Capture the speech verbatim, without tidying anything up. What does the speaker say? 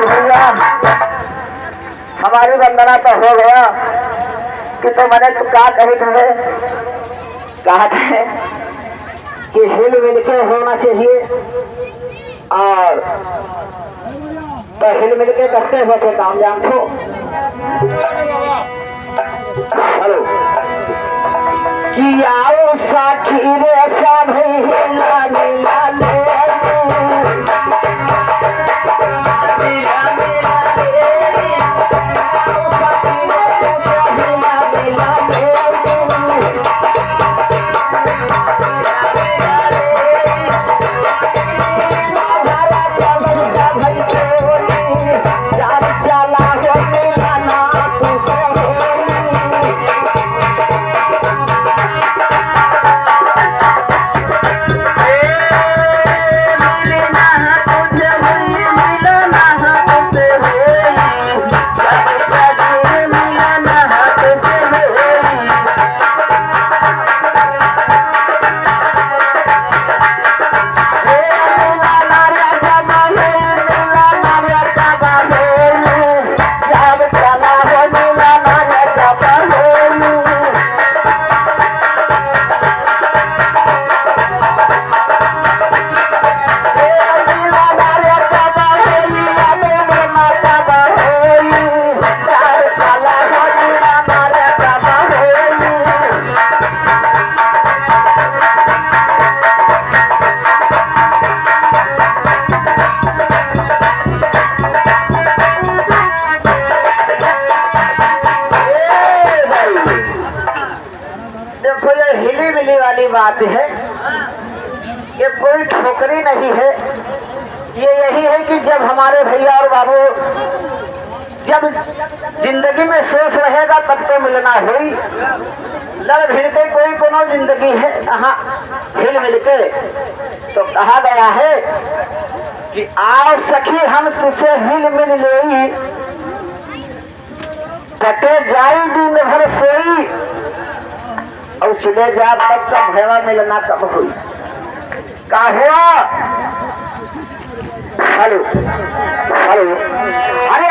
भैया, हमारी वंदना तो हो गया कि तो मैंने तो का कही तुम्हें, कहा था कि हिल मिल के होना चाहिए और तो हिल मिल के कैसे होते काम जानतो। हेलो। कि आओ साथी रे सब हिला मिला ले। देखो, ये हिली मिली वाली बात है, ये कोई ठोकरी नहीं है। ये यही है कि जब हमारे भैया और बाबू जब जिंदगी में सोच रहेगा तब तो मिलना होई। लड़ भिड़ के कोई कोनो जिंदगी है कहाँ हिल मिल के। तो कहा गया है कि आओ सखी हम तुझसे हिल मिल लेई, कटे जाई दिन भर सोई, और चले जा तब तब भैया मिलना कब होई। का हुआ? हेलो, हेलो, अरे